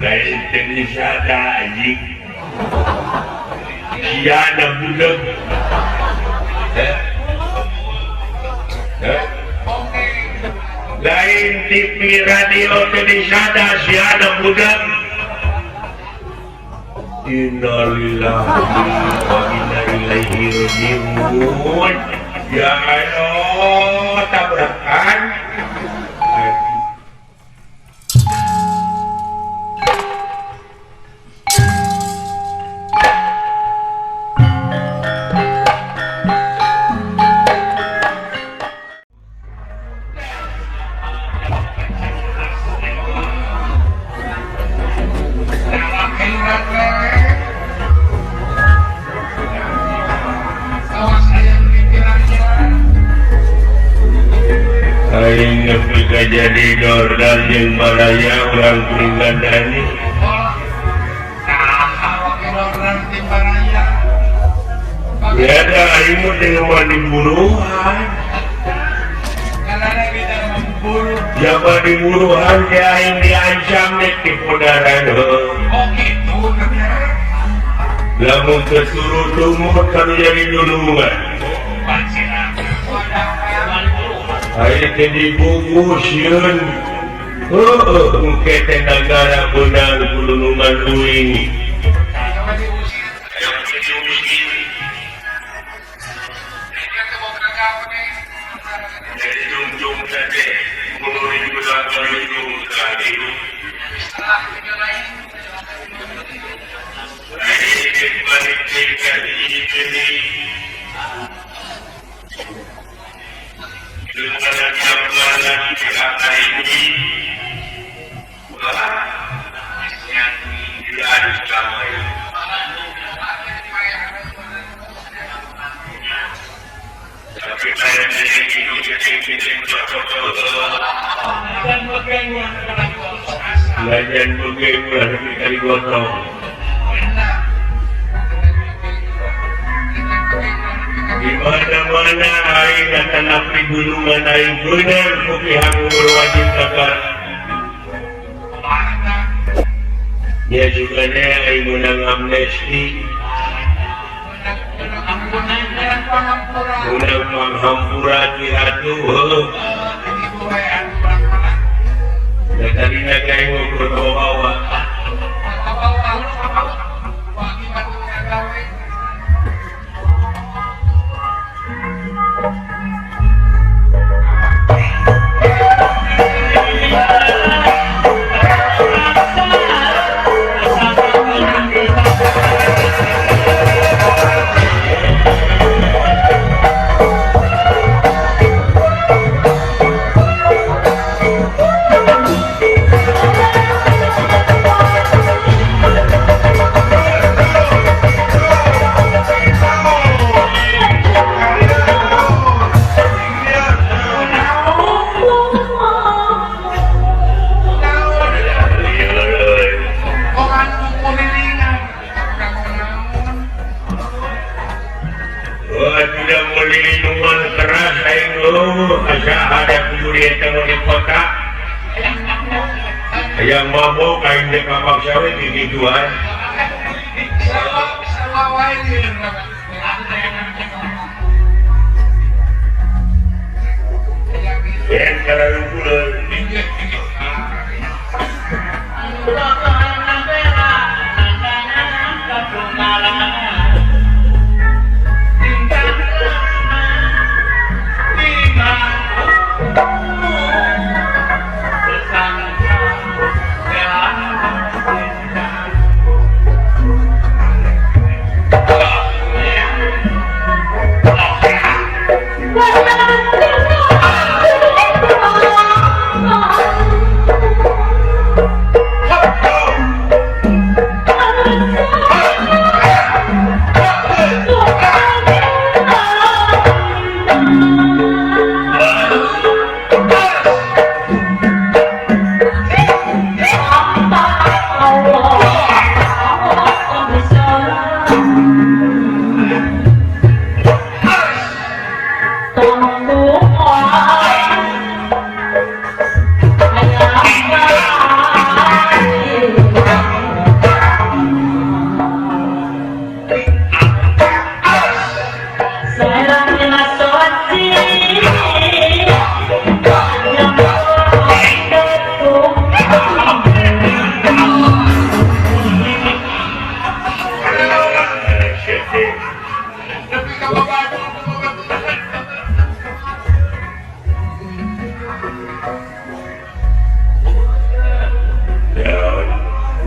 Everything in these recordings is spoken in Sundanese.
Lain Indonesia da anjing. Sia da budak. Lain TV radio Indonesia da sia da budak. Innalillahi wa inna ilaihi raji'un. Ya Allah, tabrakan. Jadi Jordan jeung Baraya urang Pringgandani. Ya da aing mah teu mah diburuhan. Jaman diburuhan teh aing diancam nek dipodaran heuh. Lamun teu turun tumut kan jadi dulungan. Aing teh dibungkus sieun. Heueuh engke teh nagara beunang pulungan uing. Lajan begeng ulah nepi ka digotong. Di mana-mana aing datang di gunungan aing bener ku pihak berwajib negara. Dia juga deh aing menang amnesti. Menang panghampura ti atuh heuh. Da tadina ge aing ngukur bawa-bawa. Yang mabok aing teh kapaksa we gigituan. Ya kalau pulang.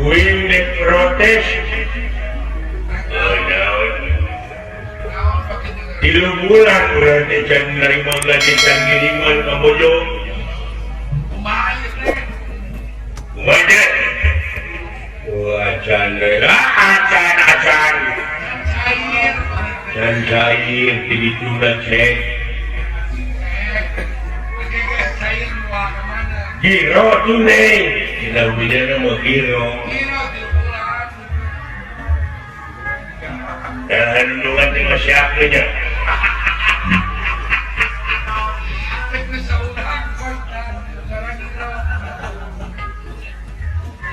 Kuing dek protes. 3 bulan urang teh can narima gaji can ngiriman ka bojo. Kumaha teh? Acan acan acan. Can cair ti dituna cek. Giro tunai. Kita bidana mah giro. Dan nungan teh mah siapnya.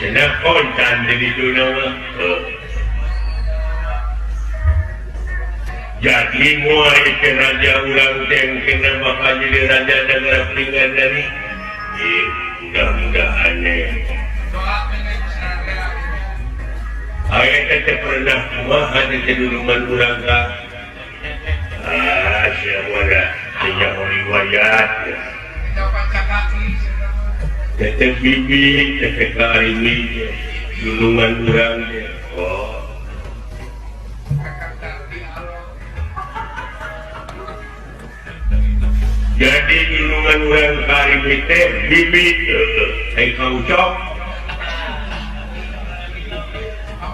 Cenah kontan di dituna mah. Jadi moal teh raja urang teh kena bakal jadi raja negara Pringgandani. Mudah-mudahan aya teh pernah kumaha teh duluman urang ka siapa dah teh nyaho riwayat teh bibi teh karimi duluman urang teh oh jadi duluman urang karimi teh bibi teh kaucok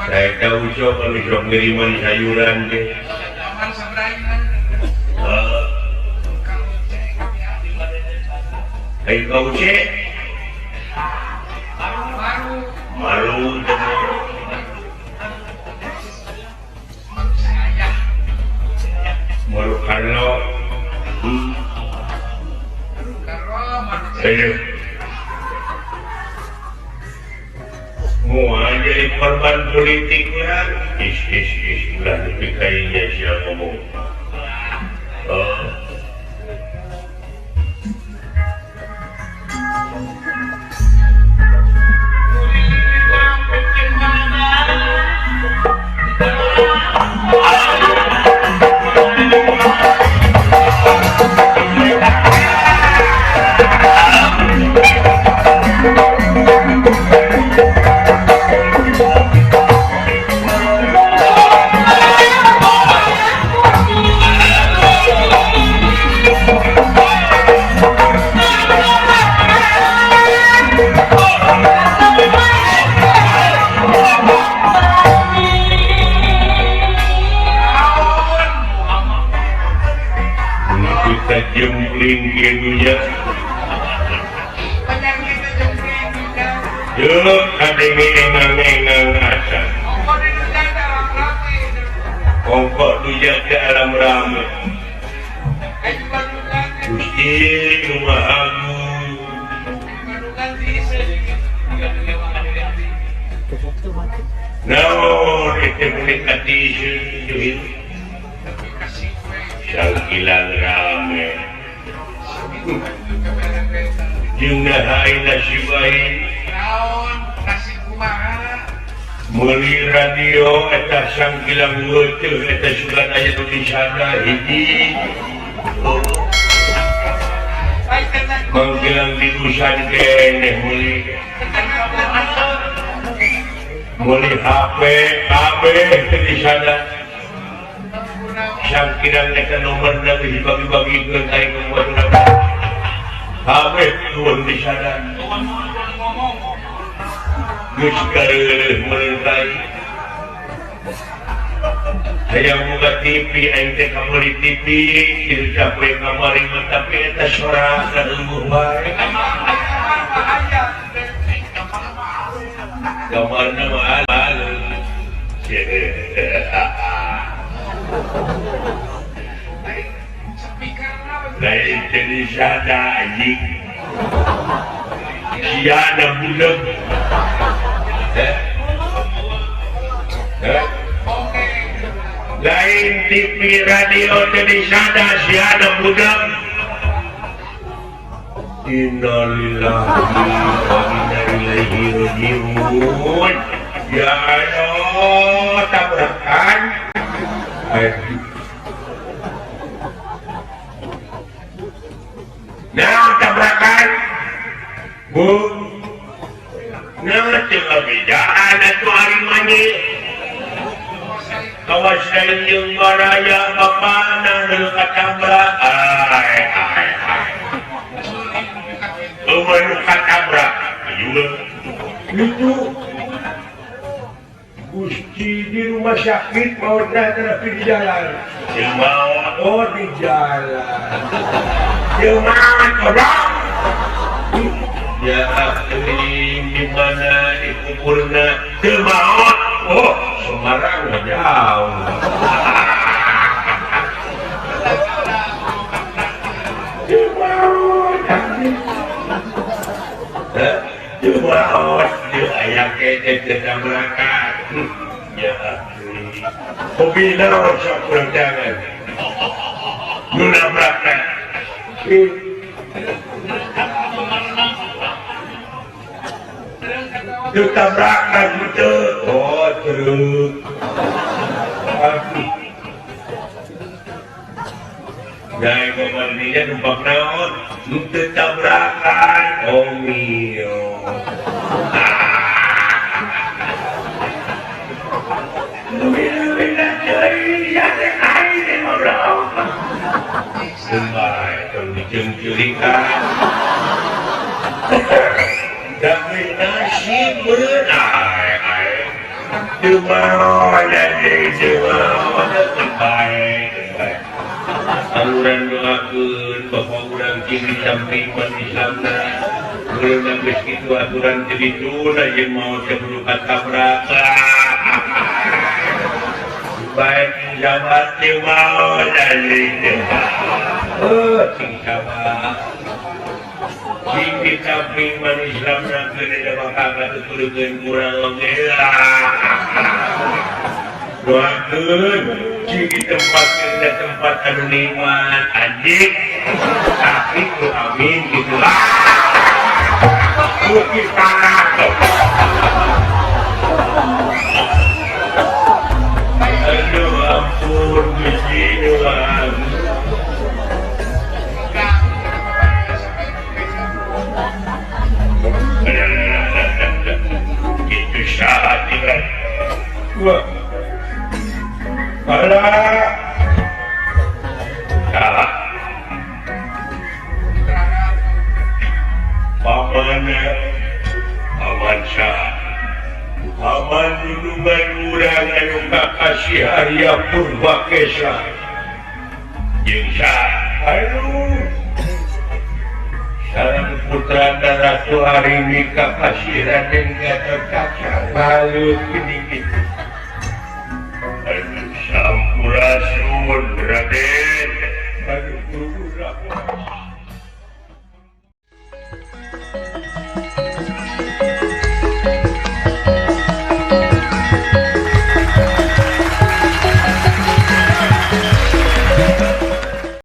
saya tahu cok kalau cok ngiriman sayuran deh. Ayo kau cek, malu malu karena, ayo. Mau jadi korban politik lah, is ulah lebih kayaknya siapa ngomong. Oh. Kongkok duja ke alam rame Gusti rumah agung naon itu menikmati sangkilang rame jeung nahai nasib aing meuli radio eta sangkilang leuteung eta sugan aya nu di sana hiji mangkilang diusan keneh meuli meuli HP KB di sana sangkilang eta nomorna geus dibagi-bagikeun aing ngomong KB nuhun di sana geus kareureun meuntai hayang boga TV aing teh kamari TV kitu capek kamari mah tapi eta sora kaeueuh wae kamarna mah alus lain teh di sana anjing sia da budak lain TV radio tadi sada siada budak innalillahi wa inna ilaihi rajiun ya Allah tabrakan nah tabrakan bu Nah teu ngabejaan atuh ari manye. Kawas lain jeung baraya bapana nu katabrak. Ai ai ai. Eueuh nu katabrak. Ayeuna Itu Gusti di rumah sakit mautna tapi di jalan. Teu maot. Oh di jalan. Teu maot kodok. Ya akhi di mana dikuburna teu maot. Oh Semarang mah jauh. Teu maot. Teu maot. Teu aya kene teu tabrakan. Ya akhi. Hobi naon sok urang jangan. Nu nabrak. Teu tabrakan teu. Oh truk. Aduh. Nah, babarnya numpak naon? Nu teu tabrakan. Oh mio. Saluran doakeun bapak urang cing samping Islamna urang geus kitu aturan jadi tuna jeung maot kudu katabrak. Baik sahabat teu maot anjing. Oh, cing sahabat. Cing di samping Islamna keun eta bakal katuturkeun urang oge. Doakeun cing di tempat ke tempat anu nikmat anjing. Tapi ku amin gitu lah. Bukit tanah. Aduh ampun Gusti doang. Itu saat tinggal. Wah. Alah. Salah. Paman Paman sah. Paman dulungan urang anu kakasih Arya Purbakesa. Jeung sah. Aduh. Sareng putra Ratu Arini kakasih Raden Gatotkaca. Balut gini gitu. Aduh sampurasun Raden.